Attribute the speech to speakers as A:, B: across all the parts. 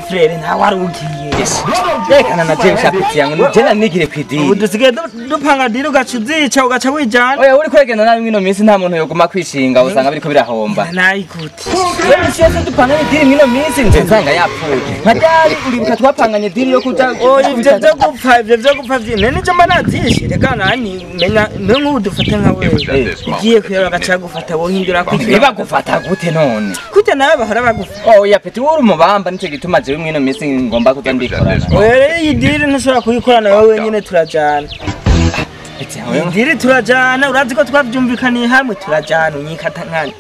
A: Frere nawe wari ugiye
B: rekana na jewe shapiti yangu jena nigire kwidiri
A: ubu dusigaye dupanga diri ugaca uzica ugaca wijana.
B: Oya uri kwegenda nabi mwino minsi nta muntu yoguma kwishinga usanga biriko birahomba.
A: Nayigute
B: wewe misi yose dupanganye diri mwino minsi nje nsanga yapfuye nka ryari uribuka twapanganye diri yo kuja.
A: Oya ivyo vyo gupfa ivyo vyo gupfa vyine nico mba navyishe reka nani menya mbe nk'ubu dufate nka wewe ugiye kuyaba bagaca gufata wohindura
B: kwiki bagufata gute none
A: gute nawe bahora bagufata.
B: Oya peti uri umubamba nico gituma jewe mwino minsi ngomba kuza ndikorana.
A: Oya rero iyi diri ntushobora kuyikorana wowe wenyine turajana. Iyi diri turajana urazi ko twavyumvikaniye hamwe turajana unyikata nkande.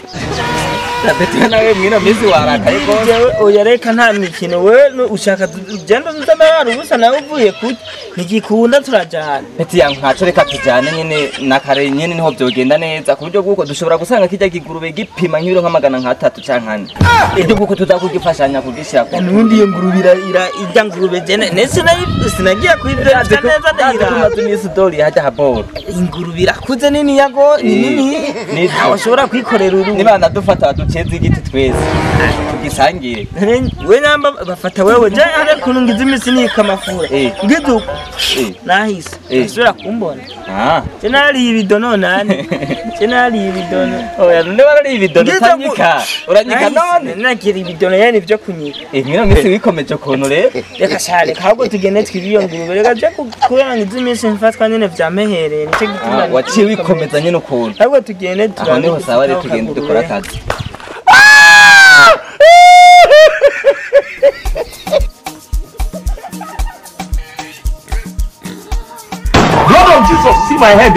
B: Peti nawe mwino minsi warakaye gose.
A: Oya reka nta mikino wewe ushaka ugenda uzamara ubusa nawe uvuye kuki ntigikunda turajana.
B: Peti yangu ntaco reka tujane nyene na kare nyene niho vyogenda neza ku buryo bw'uko dushobora gusanga kijya kigurube gipima nk'ibiro nka 300 canke 4. Ibyo bw'uko tuzakugifashanya kugishira ku
A: nundi iyo ngurube ira ijya ngurube jene nese sinagiye kuyivya neza ndahira.
B: Tumaze imisi dori hajya haboro.
A: Ingurube irakuze nini yago ni nini ntawe ushobora kwikorera uru.
B: Niba nadufata duceze igiti twese tugisangire.
A: We namba bafata wewe je hari kuntu ngize imisi nika amafura ngize uko nahise asubira kumbona. Je nari ibidono nani je nari ibidono.
B: Oya none warari ibidono utanyika uranyika none
A: nagira ibidono yani byo kunyika.
B: Mwino minsi wikomeje ukuntu rero
A: reka share ahubwo tugende twibiyo ngurube reka je kubera ngize iminsi mfatwa nyene vyampehereye nico gituma
B: waciye wikomeza nyene ukuntu
A: ahubwo tugende
B: aho niho sawa rero tugende dukora akazi.
C: Blood of Jesus, see my head.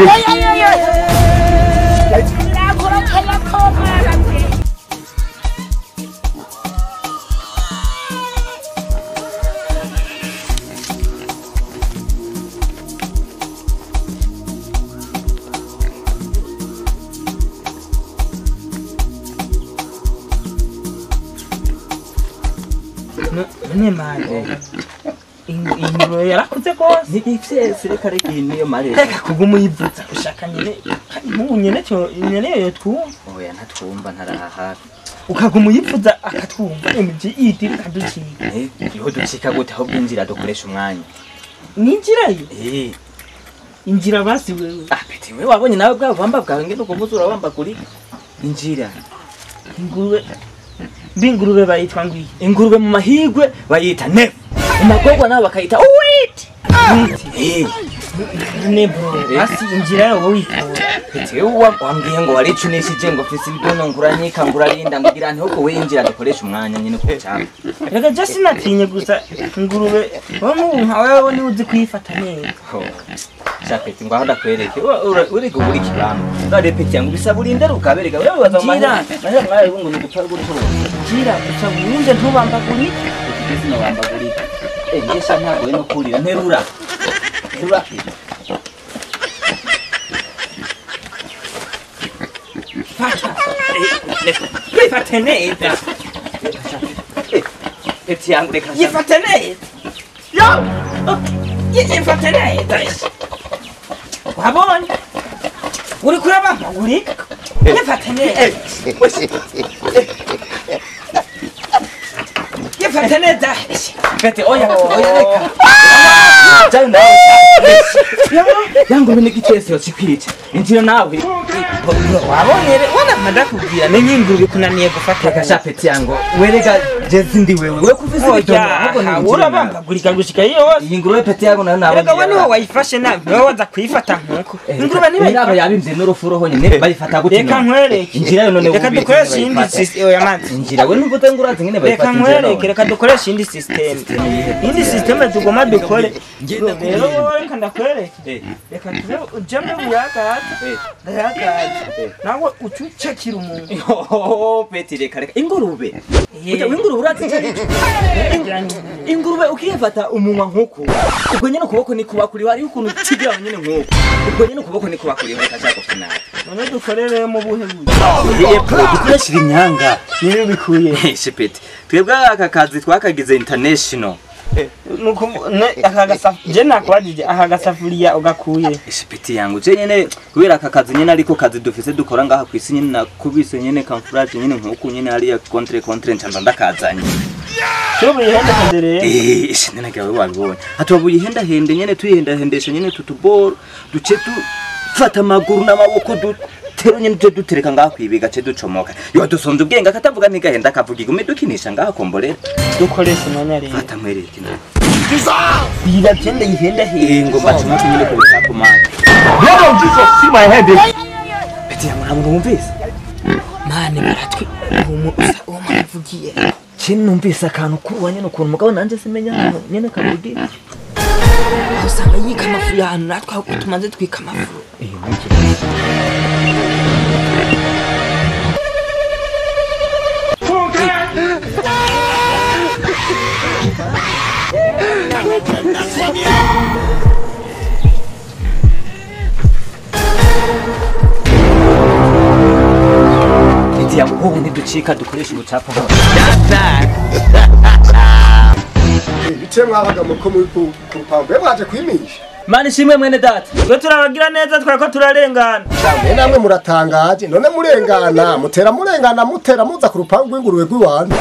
A: None manje ingurube yarakuze gose
B: nigifyese reka reka iyi niyo mare
A: reka kuguma uyivuza ushaka nyene nk'ubu nyene cyo nyene yo twumva.
B: Oya ntatwumva ntaraha hafi
A: ukaguma uyivuza akatwumva emije yitira kaducika.
B: Niho ducika gute aho bwinjira dukoresha umwanya
A: ninjirayo injira basi wewe.
B: Peti wewe wabonye nawe bwa bamba bwawe ngene ukomeza urabambagurika injira
A: ingurube mbingurube bayitwa ngwiye
B: ingurube mu mahigwe bayita nef mu magorwa nabo bakayita wit.
A: Ne bro basi injira wowe witora.
B: Peti wewe wambwiye ngo waricunishije ngo mfise ibidono nguranyika ngurarinda ngira nti ahubwo we injira dukoresha umwanya nyene ko cyane.
A: Reka je sinatinye gusa ingurube wowe nka wewe ni uzi kuyifata neza.
B: Peti ngo aho ndakwereke urega uri kibamba none peti yangu bisaba urinde rukabereka wewe waza mu mahera mahera mwaye ngo ni gupfa rw'urushobora
A: Jira gusa wirinde ntubambagurike.
B: Sinabambagurika ngesha ntagoye no kurira nterura nterura.
A: Fata yifate neza
B: peti yangu reka
A: yifate neza yo yifate neza wabonye uri kurabambagurika yifate neza yifate neza.
B: Peti oya oya reka jana nawe yangu bene gitese yo cikwica injira nawe
A: wabonye wana ndakubwira nenye ingurube kunaniye gufata.
B: Reka sha peti yangu wereka je sindi wewe we kufise ibidono ahubwo ni
A: urabambagurika gushika iyo hose
B: iyi ngurube peti yangu nayo nabonye.
A: Reka we niho wayifashe nabi wewe waza kuyifata nkuko ingurube
B: niba yabimvye n'urufuro honyene bayifata gute.
A: Reka nkwereke
B: injira yo none
A: reka dukoreshe indi system oya manzi
B: injira we nuvuze ngo urazi ngene bayifata.
A: Reka nkwereke reka dukoreshe indi system indi system tugoma dukore rero wowe reka ndakwereke reka tube ujembe buyagaze ndayagaze nawe ucucekira umuntu.
B: Peti reka reka ingurube Uja ingurube urazi ingurube ukiyifata umunwa nkuko ubwo nyene ukuboko ni kuba kuri hari ukuntu kigira nyene nkuko ubwo nyene ukuboko ni kuba kuri reka shaka finale.
A: None dukorere mu buhe buryo?
B: Yepfo dukoresha imyanga
A: niyo bikuye.
B: Shepeti twebwe aka kazi twakagize international.
A: Nuko aka gasafuriya je nakwajije aka gasafuriya ugakuye.
B: Ishipiti yangu je nyene kubera aka kazi nyene ariko kazi dufise dukora ngaha kwisi nyene nakubise nyene camouflage nyene nkuku nyene hariya contre ncanza ndakazanye.
A: Tubu yihenda hendereye.
B: Ishene nagawe wabibonye. Hatubu yihenda hende nyene tuyihenda hendesha nyene tutuboro duce dufata amaguru n'amaboko dutero nyene dutereka ngaha kwibiga ce ducomoka. Yo dusonze ubwenge akatavuga ntigahenda akavuga igume dukinisha ngaha komborera.
A: Dukoresha umwanya rero.
B: Fata mwereke nawe.
A: Biga cyende yihenda hende.
B: Ngo bacomoke nyene ku bicapo manje.
C: Blood of Jesus, see my head.
B: Peti yangu ntabwo numvise.
A: Mane baratwi uwo mvugiye.
B: Chin numvise akantu kuwa nyene ukuntu mugabo nanje simenya hano nyene kavugira.
A: Usanga yika amafu y'ahantu natwe aho tumaze twika amafu.
B: Peti yangu ubu ntiducika dukoresha ubucapo.
D: Bice mwabaga muko muri ku rupangu mwaje kwimisha.
B: Mani shimwe mwene data.
A: Twe turabagira neza twako turarengana.
D: Mwe namwe muratangaje none murengana mutera murengana mutera muza ku rupangu rw'ingurube rw'iwanyu.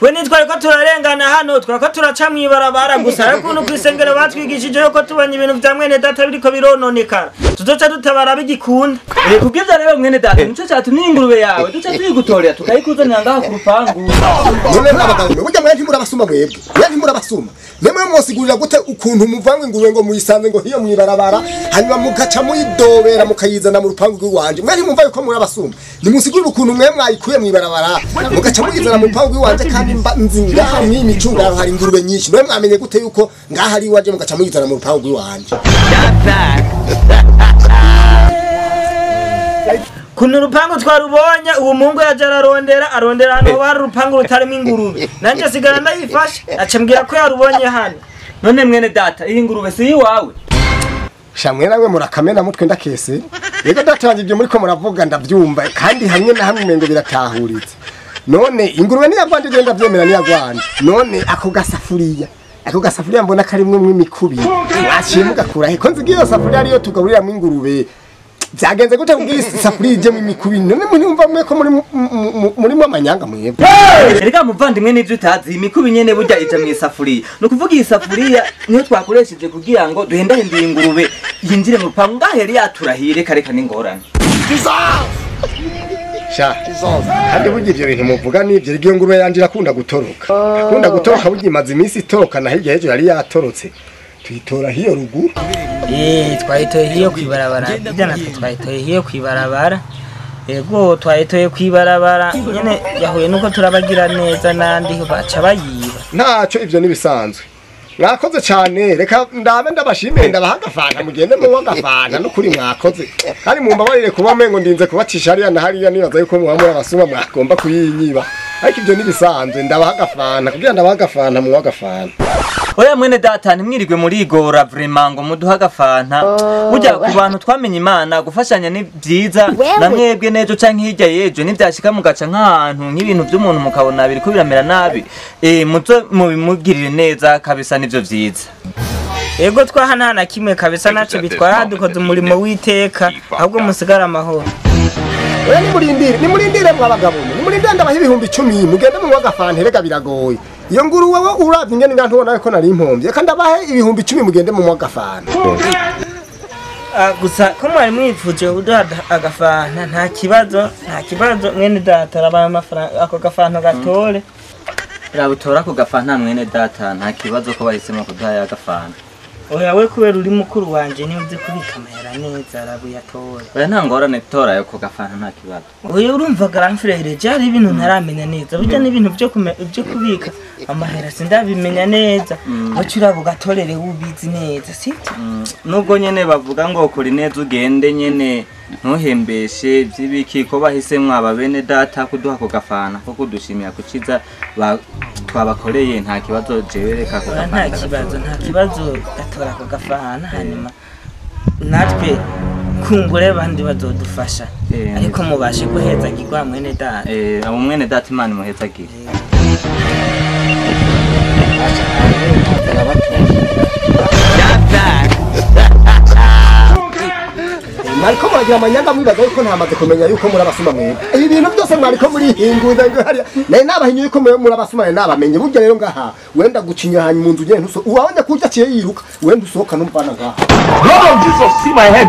A: We nitwari ko turarengana hano twako turaca mwibarabara gusa ariko no kwisengero batwigishije yuko tubanye ibintu vya mwene data biriko birononekara. Tuzoca dutabara bigikunda.
B: Kubw'ivyo rero mwene data nico catumye ingurube yawe duca tuyigutorera tukayikuzanira ngaha ku rupangu.
D: None mwabagabo burya mwe ntimurabasuma mwebwe. Mwe ntimurabasuma. Nemwe mwosigurira gute ukuntu muvangwe ingurube ngo muyisanze ngo hiyo mwibarabara hanyuma mugaca muyidobera mukayizana mu rupangu rw'iwanje. Mwe ntimumva yuko murabasuma. Nimusigurire ukuntu mwe mwayikuye mwibarabara mugaca muyizana mu rupangu rw'iwanje kandi nzi ngaha mw'imicungano hari ingurube nyinshi. Mwe mwamenye gute yuko ngaha ari iwanje mugaca muyizana mu rupangu rw'iwanje.
A: Kuno urupangu twarubonye ubu mungu yaje ararondera arondera hano hari urupangu rutarimo ingurube. Nanje sigara ndayifashe acambwira ko yarubonye hano.
B: None mwene data iyi ngurube si iwawe.
D: Shamwe nawe murakamena mutwe ndakese. Yego data wanje ibyo muri ko muravuga ndavyumva kandi hamwe na hamwe ngo biratahuritse. None ingurube ni yagwanje je ndavyemera ni yagwanje. None ako gasafuriya mbona karimwe mw'imikubi. Mwaciye mugakura he ko nzigiye iyo safuriya ariyo tugaburiramwo ingurube. Byagenze gute kugira isafuriya ije mu mikubi none munyumva mwe ko muri mu amanyanga mwebwe.
B: Erega muvandimwe n'ivyo utazi imikubi nyene burya ija mu isafuriya. No kuvuga iyi safuriya niyo twakoresheje kugira ngo duhendahende ingurube yinjire mu rupangu ngaheri yaturahire kareka n'ingorane.
D: Sha kandi burya ivyo bintu muvuga nivyo iyo ngurube yanje irakunda gutoroka. Akunda gutoroka burya imaze iminsi itoroka na hirya y'ejo yari yatorotse. Tuyitora hiyo ruguru.
A: Twayitoye hiyo kwibarabara. Bijya natwe twayitoye hiyo kwibarabara. Yego twayitoye kwibarabara nyene yahuye nuko turabagira neza nandi baca bayiba.
D: Ntaco ivyo nibisanzwe. Mwakoze cyane reka ndabe ndabashimiye ndabaha agafanta mugende munywa agafanta n'ukuri mwakoze. Kandi mumbabarire kuba mengo ndinze kubacisha hariya na hariya nibaza yuko muba muri abasuma mwagomba kuyinyiba. Ariko ivyo nibisanzwe ndabaha agafanta kugira ndabaha agafanta munywa agafanta.
B: Oya mwene data ntimwirirwe murigora vraiment ngo muduha agafanta. Burya ku bantu twamenye Imana gufashanya ni byiza na mwebwe nejo canke hirya yejo nivyashika mugaca nk'ahantu nk'ibintu vy'umuntu mukabona biriko biramera nabi. Muzo mubimugirire neza kabisa nivyo vyiza.
A: Ego twahanahana kimwe kabisa naco bitwara dukoze umurimo w'iteka ahubwo musigara amahoro.
D: Oya nimurindire mwabagabo nimurindire ndabaha 10,000 mugende munywa agafanta erega biragoye. Iyo nguru wewe uravye ingene nga ntubona ko nari impombye kandi abahe 10,000 mugende munywa agafanta.
A: Gusa ko mwari mwifuje kuduha agafanta nta kibazo mwene data arabaha amafaranga ako gafanta gatore.
B: Rabutora ako gafanta mwene data nta kibazo ko bahisemo kuduha ya gafanta.
A: Oya we kubera uri mukuru wanje niyo uzi kubika amahera neza arabuyatora.
B: Oya nta ngorane tora yo kugafanta nta kibazo.
A: Oya urumva grand frère je ibintu ntaramenya neza burya n'ibintu byo kubika amahera sindabimenya neza. Wacu urabugatorere ubizi neza sibyo?
B: Nubwo nyene bavuga ngo kuri neza ugende nyene ntuhembeshe by'ibiki ko bahisemwo aba bene data kuduha ko gafana ko kudushimira kuciza twabakoreye nta kibazo jewe reka ko
A: nta kibazo gatora ko gafana hanyuma natwe kungure bandi bazodufasha ariko mubashe guhezagirwa mwene data.
B: Abo mwene data Imana imuhezagire.
D: Mwariko muragira amanyanga mwibaza yuko ntamaze kumenya yuko muri abasuma mwebwe. Ibi bintu byose mwariko murihinguza ngo hariya nari nabahinye yuko mwe muri abasuma, nari nabamenye. Burya rero ngaha wenda gucinya hanyuma mu nzu ugenda ntuso uwabonye ko urya aciye yiruka, wenda usohoka numvana ngaha.
C: Blood of Jesus, see my head.